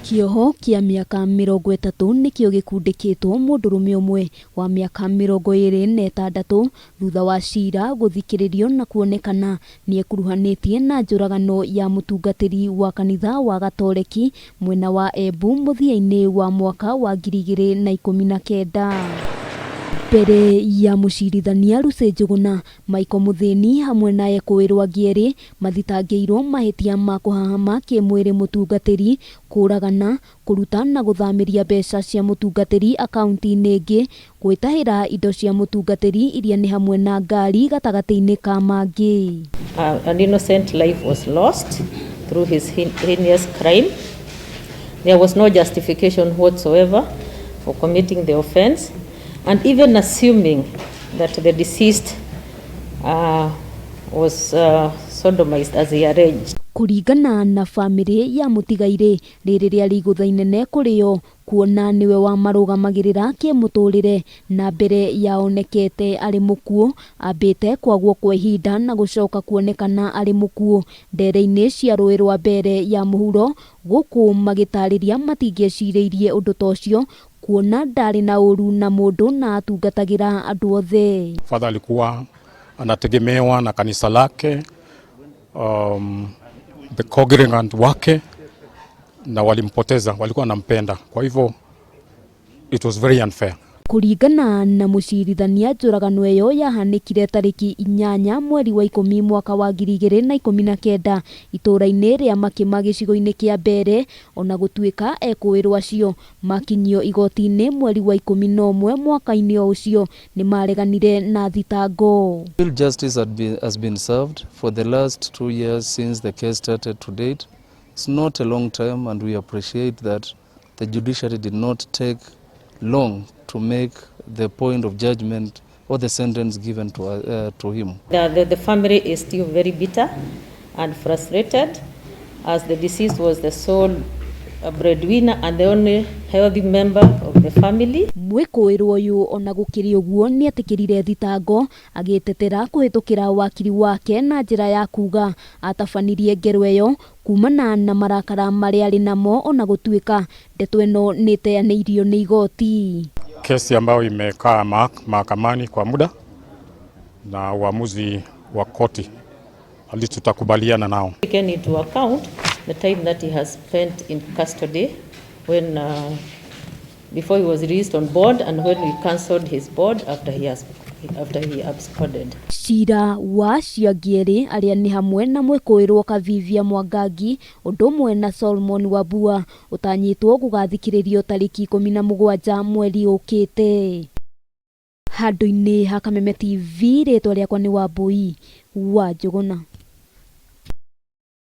Kĩoho kĩa mĩaka 30 nĩkĩo gĩkundĩkĩtwo mũndũrũme ũmwe wa mĩaka 26 thutha wa cira gũthikĩrĩrio na kuonekana nĩekuruhanĩtie na njũragano ya mũtungatĩri wa kanitha wa Gatoreki mwena wa Embu mũthia-inĩ wa mwaka wa 2019. Mbere ya mũcirithania Lucy Njũgũna, Michael Mũthĩni hamwe na ekũĩrwo angĩ erĩ mathitangĩirwo mahĩtia ma kũhahama kĩmwĩrĩ mũtungatĩri, kũragana, kũruta na gũthamĩria mbeca cia mũtungatĩri akaunti-inĩ ĩngĩ, gwĩtahĩra indo cia mũtungatĩri iria nĩ hamwe na ngari gatagatĩ-inĩ ka mangĩ. An innocent life was lost through his heinous crime. There was no justification whatsoever for committing the offense, and even assuming that the deceased was sodomized as he alleged. Kũringana na bamĩrĩ ya mũtigairĩ, rĩrĩ rĩarĩ igũtha inene kũrĩ o kuona nĩwe wamarũgamagĩrĩra kĩmũtũrĩre na mbere ya onekete arĩ mũkuũ ambĩte kwagwo kwa ihinda na gũcoka kuonekana arĩ mũkuũ ndere-inĩ cia rũĩ rwa Mbere ya mũhuro gũkũ magĩtarĩria matingĩecirĩirie ũndũ ta ũcio kuona ndarĩ na ũru na mũndũ na atungatagĩra andũ othe. Father alikuwa anategemewa na kanisa lake, the congregant wake, na walimpoteza, walikuwa wanampenda. Kwa hivyo it was very unfair. Kũringana na mũcirithania, njũragano ĩyo yahanĩkire tarĩki 8 mweri wa 10 mwaka wa 2019 itũũra-inĩ rĩa Makĩma gĩcigo-inĩ kĩa Mbere, ona gũtuĩka ekũĩrwo acio makinyio igoti-inĩ mweri wa 11 mwaka-inĩ o ũcio nĩmareganire na thitango. Real justice has been served for the last 2 years since the case started to date. It's not a long time, and we appreciate that the judiciary did not take long to make the point of judgment or the sentence given to him. The family is still very bitter and frustrated, as the deceased was the sole breadwinner and the only healthy member of the family. Mwĩkũĩrwo ũyũ ona gũkĩrĩ ũguo nĩetĩkĩrire thitango agĩtetera kũhĩtũkĩra wakiri wake na njĩra ya kuga atabanirie ngero ĩyo kumana na marakara marĩa arĩ namo ona gũtuĩka ndeto ĩno nĩĩteanĩirio nĩ igoti. Kesi ambayo imekaa mahakamani kwa muda na uamuzi wa koti hadi tutakubaliana nao. Taken into account the time that he has spent in custody when before he was released on bond and when we cancelled his bond after he absconded. Cira wa acio angĩ erĩ arĩa nĩ hamwe na mwĩkũĩrwo Kavivia Mwangangi ũndũ ũmwe na Solomon Wambua ũtanyĩtwo gũgathikĩrĩrio tarĩki 17 mweri ũkĩte. Handũ-inĩ ha Kameme TV, rĩtwa rĩakwa nĩ Wambui wa Njũgũna.